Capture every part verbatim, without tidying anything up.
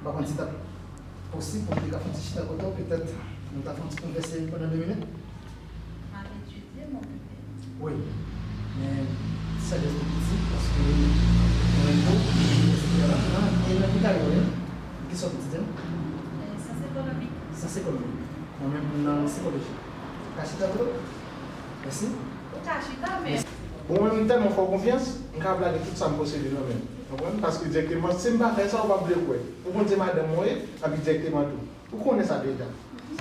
Pa konn si t ap posib pou m te ka fè yon ti chita kote w, petèt nou ta fè yon ti konvèse pandan de minit. M ap etidye, m okipe. Wi. Men, sa rete piti, paske mwen menm tou, mwen se nan, e nan ki kalite, wi? Ki sòt etidye? Eh, syans ekonomik. Syans ekonomik. Mwen menm, m nan sikoloji. Ka chita kote w? Mèsi. Ou ka chita, men. Bon, mwen menm, m tèlman fè w konfyans, m ka ap lage tout sa m posede nan men w. Konprann? Paske dirèkteman, si m pa fè sa, ou p ap vle kwè. Ou konn se madanm mwen ye, epi dirèkteman tou. Ou konnen sa deja.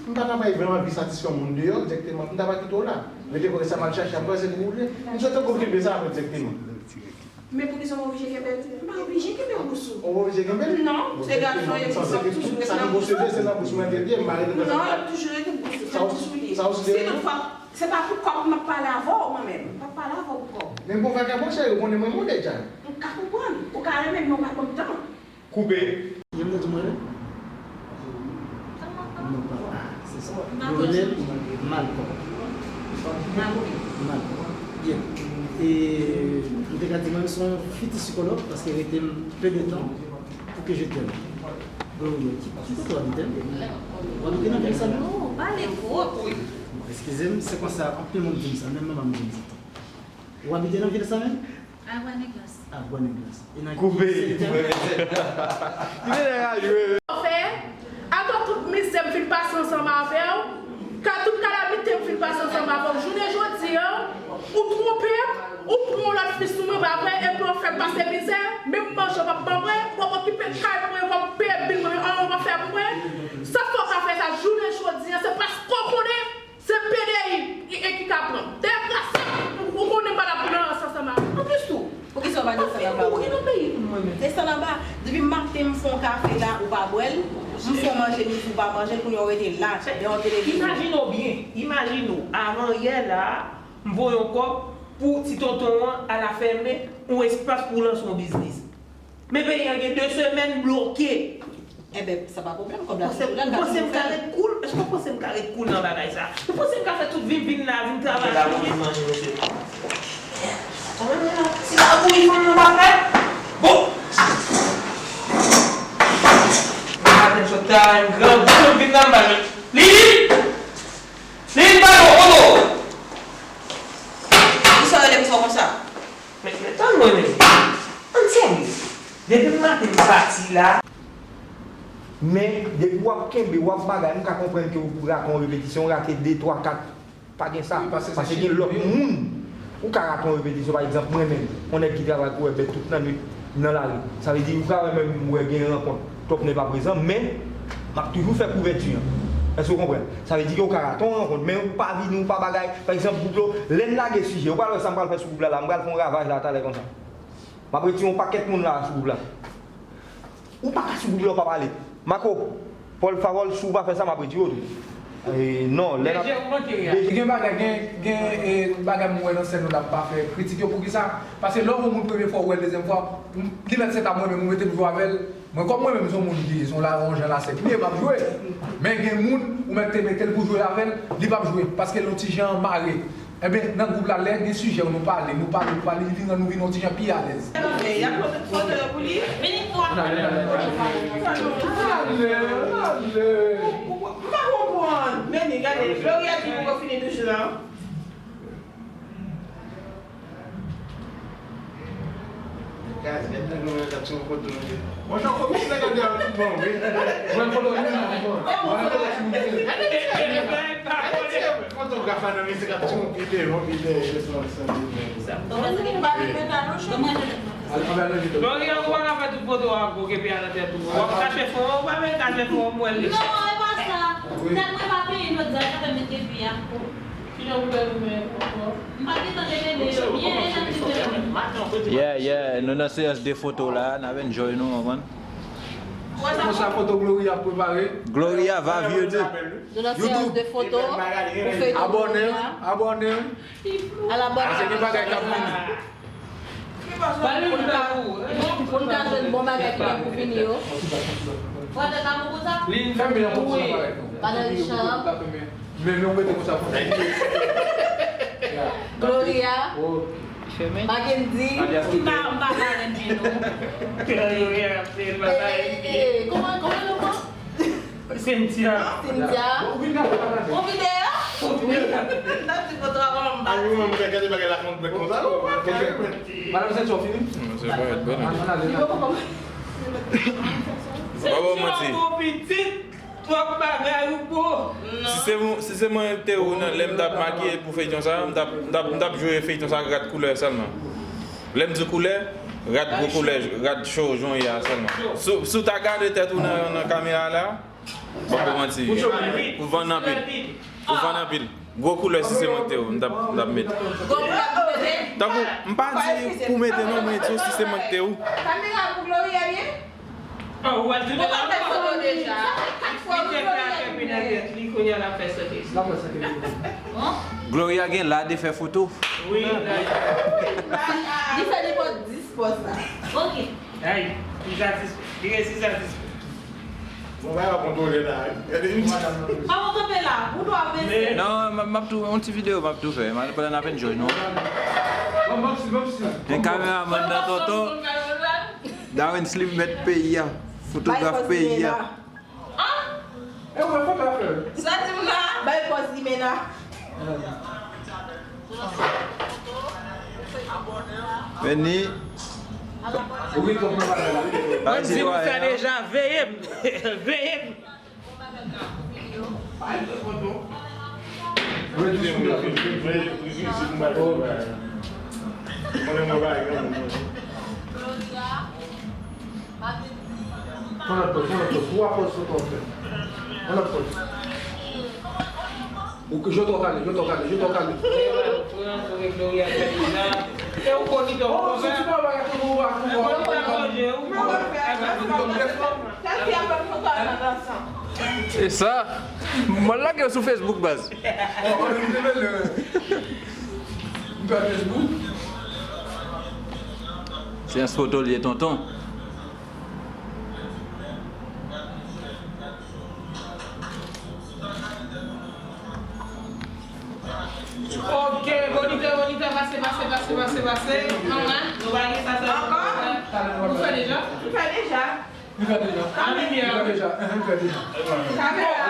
M pa ta bay vrèman anvi satisfè yon moun deyò, dirèkteman, m ta pa kite w la. Rete kòrèk sa m al chache apre, se pou ou vle. M sot tankou kenbe sa apre dirèkteman. Men poukisa m oblije kenbe l? M pa oblije kenbe l, Bousou. Ou oblije kenbe l? Non, se gason yo ki toujou rete nan bous mwen. Sa ki posede, se nan bous mwen ke l ye, m pa rete nan... Non, l ap toujou rete bous ou, se bous ou li ye. Sa ou sou... Si toutfwa, se pa pou kòb m ap pale avè w, mwen menm. M p ap pale avè w pou kòb. Men bon, vagabon, cheri, ou konnen mwen moun deja. M ka konprann. Ou ka renmen m, men ou pa konn tan. Koupe. Jan m te di w mwen menm? Non, pa, ah, se sa. Yo rele l Malkòm. Malkòm. Byen. E m te ka di mwen se yon fiti sikològ paske rete m pe de tan pou ke je t'aime. Gloria, ki, ki kote w abite? W abite nan vil sa menm? Non, pale fò. Bon, eskize m, se konsa, anpil moun di m sa, menm manman m di m sa. W abite nan vil sa menm? Agwaneglas. Agwaneglas. E nan ki sektè? Koupe. Li te nèg a jwe. Fè, atò tout mizè m fin pase ansanm avè w, ka tout kalamite m fin pase ansanm avè w, jounen jodi a, ou twonpe m, ou pran yon lòt fi sou mwen, pa vre, epi w ap fè m pase mizè, menm manje w p ap ban mwen, w ap okipe kay mwen, w ap peye bil mwen, anyen w p ap fè pou mwen. Sa fè w ka fè sa jounen jodi a, se paske w konnen se P D I e, e ki ka pran. Dayè, grasa ou, ou konnen m pa t ap nan sans ansanm avè w. Anplis tou, poukisa w pa desann anba mwen? Desann anba. Depi maten m fè yon kafe la, ou pa bwè l. M fè yon manje midi, ou pa manje l, kounye a w rete la, dèyè yon televizyon. Imajine w byen, imajine w, avan yè la, m voye yon kòb pou ti tonton an al afèmen yon espas pou lanse yon biznis. Men peyi an gen de semèn bloke. Enben, sa pa pwoblèm, kòb la toujou la, n ka toujou fè l. Ou panse m ka ret koul? Èske w panse m ka ret koul nan bagay sa? Ou panse m ka fè tout vi m vin la, vin travay? Se labouyi m manje, mesye. Ti labouyi fanm nan pa fè. Bon. Maten m sot travay, m grangou, m vin la, m pa jwenn. Lili! Lili, pa bon, bon, bon. Poukisa w rele m fò konsa? Men, men, tann mwen, men. Ann serye. Depi maten m pati la. Men, depi w ap kenbe, w ap bagay, m ka konprann ke w rate yon repetisyon, w rate de, twa, kat, pa gen sa. Paske gen lòt moun. Ou ka rate yon repetisyon, pa egzanp, mwen menm, yon nèg ki travay pou wè bèt tout lannwit nan lari. Sa vle di, ou ka wè menm, wè gen rankont, Twòp nèg pa prezan, men m ap toujou fè kouvèti an. Èske w konprann? Sa vle di ke w ka rate yon rankont, men ou pa vini, ou pa bagay. Pa egzanp, gwoup la, lè n lage sijè, ou pral wè sa m pral fè sou gwoup la, la, m pral fè yon ravaj la talè konsa. M ap retire yon pakèt moun la sou gwoup la. Ou pa ka sou gwoup la, ou pa pale. Marco, Paul Favol, si w pa fè sa, m ap retire w tou. E, non, lè n ap... Gen bagay, gen, gen, e, bagay m wè nan sèn yo la, m pa fè kritik yo. Poukisa? Paske lè yon moun premye fwa, ou wè l dezyèm fwa, m, li mèt se ta mwen menm, ou mete m jwe avè l. Mwen, kòm mwen menm, se yon moun ki se yon la, yon jan lasèk li ye, m ap jwe. Men gen moun, ou mèt te mete l pou jwe avè l, li p ap jwe, paske l yon ti jan mare. Enben, nan gwoup la, lè gen sijè, nou pale, nou pale, nou pale, li vin rann nou vin yon ti jan pi alèz. Y ap pote foto yo pou li. Vini twa. Ale, ale. M pa konprann. Men, gade, Gloria di poko fini douch la. Guys, gen tan nou menm t ap tire foto nou. Monchè, komisè gade a tout bon, wi. Mwen foto li menm, mwen foto ti moun. Fotograf la nan misye k ap tire yon pide, yon pide, yon pide. Gloria, ou pa ka fè tout foto a ak gwo kepi a nan tèt ou. W ap kache fon an, ou pa vle kache fon an, m wè l. Non, e pa sa. Tèt mwen pa peye, jodi a, sa fè m met kepi a. Yeah, yeah, nou nan seyans de foto la, n ap enjoy nou, w konprann? Konsa foto Gloria ap prepare. Gloria va vieux deux. Nou nan seyans de foto pou feyton Gloria. Abòne, abòne. Al abòne. Paske gen bagay k ap vini. Pou n ka, pou n ka jwenn bon bagay ki gen pou vini yo. Fèmen nan konsa parèt non. Madan Richard. Men, men, ou mete konsa pou... Gloria. Oh. Fèmen. Mackendy. Alias Peter. M pa, m pa parèt byen, non. Kòman, kòman non? Cynthia. Cynthia. Yon videyo? Wi. N ap di kontra kòman m pa. Madanm Cynthia, w fini? Non, se pa bèl. Bravo, manti. Twòp bagay ou po. Si se mwen, si se mwen te ou nan lè m t ap makiye pou feyton sa, m t ap, m t ap, m t ap jwe feyton sa ak rad koulè sèlman. Lè m di koulè, rad gwo koulè, rad cho, jan w ye a sèlman. Si, si w ta gade tèt ou nan, nan kamera la, m p ap ba w manti, ou vann anpil. Ou vann anpil. Gwo koulè si se mwen k te ou, m t ap, m t ap mete. Gwo koulè pou mete? Tankou, m pa di pou mete non, mwen di w si se mwen k te ou. Kamera pou Gloria byen? Oh, ou wè l tounen la ankò. Li te fè afè penadèt li, kounye a l ap fè sote. L ap fè sote. Gloria gen la de fè foto. Wi, la. Li fè nenpòt dis pòz la. Ok. Ay, li satisfè. Li resi satisfè. Bon, bagay la kontwole la, wi. Gade yon ti. Kòman kanpe la? Ou dwe ap bese. Non, m, m ap tou, yon ti videyo m ap tou fè. M, pandan n ap enjoy nou. Bon, bon, si, bon, si. Gen kameramann nan tonton. Darren Slim mèt peyi a. Fotograf peyi a. Bay pòz Limena. An? E ou wè fotograf la? Sa di m la? Bay pòz Limena. Vini. Mwen di nou sa deja, veye m. Veye m. Pran lòt pòz, pran lòt pòz. Twa pòz foto w fè. Pran lòt pòz. Ou ke, je w kale, je w kale, je w kale. E ou konn li tou. Oh, soti pa la, tou, tou, tou. E sa, mwen lage yo sou Facebook, baz. Se yon foto l ye, tonton. Ok, monitè, monitè, pase, pase, pase, pase, pase. Nou pa gen sa, sa. Ankò? Nou fè deja? Nou fè deja. Nou fè deja. An limyè. Nou fè deja. Nou fè deja. Kamera.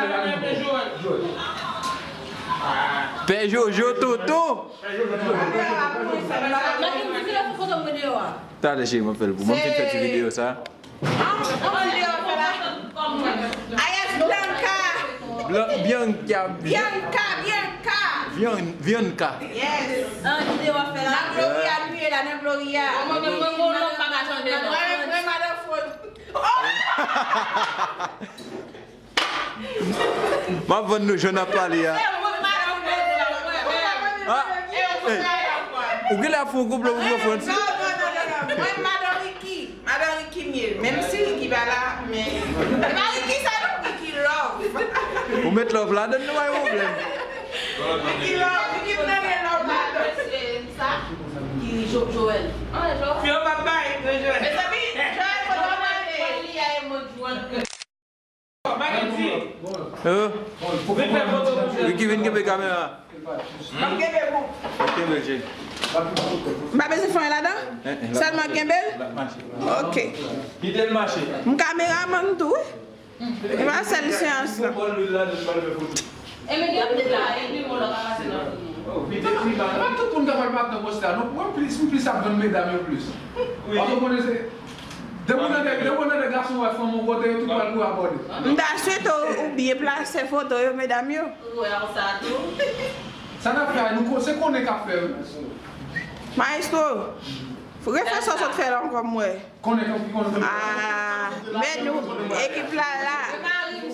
Pè Jojo, tonton. Talè, cheri, m ap fè l pou mwen. M fin fè ti videyo sa. An videyo fè la. Ayas Blanca. Blan-, Bianca. Bianca, Bianca. Bian-, Bianca. Yes. An videyo fè la. Nan Gloria, nou ye la, nan Gloria. Mwen, mwen, mwen, mwen, mwen, madan Fon. M ap vann nou jan n ap pale a. Ah, hey. Ou genlè ap fè yon koup lè ou pran Frans. Non, non, non, non, non. Mwen, madan Ricky. Madan Ricky m ye. Menm si Ricky pa la, men. E pa Ricky sa non, Ricky Love. Ou met love ladann, nou pa gen pwoblèm. Ricky Love, Ricky m nan gen love ladann. Ki Jo-, Joël. Ah, Joël. Yo, papa, Joël. Mezanmi, Joël, kote w prale? Li a emoji. Euh? Ricky, vin kenbe kamera. M ap kenbe pou. Kenbe l, cheri. M pa bezwen fè anyen ladan? Eh, eh, l ap mache. Sèlman kenbe l? L ap mache. Ok. Kite l mache. M kameramann tou, wi. E pa sèl seyans lan. Bon, lwil la, nou pral fè foto. E men gen moun la, e gen moun la ka pase nan founou. Oh, vite, vite. Pa tout moun ka pral patnè poste a, non. Mwen plis, m plis ap vann medam yo plis. Wi. Paske w konnen se, depi w nan de, depi w nan de gason wè fanm yon kote, yo tout pral kouri abòne. M ta swete w, ou byen plase foto yo, medam yo. Ou wè sa tou. Sa n ap fè a, nou ko-, se konnen k ap fè, wi. Maestro, refè sa w sot fè la ankò, m wè. Konnen konn ki konn. Ah, men nou, ekip la la.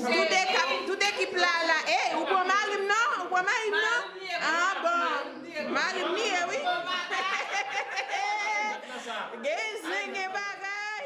Tout ekip, tout ekip la la. Ey, ou pran mari m non? Ou pran mari m non? Ah, bon. Mari m li ye, wi. Gen zen, gen bagay.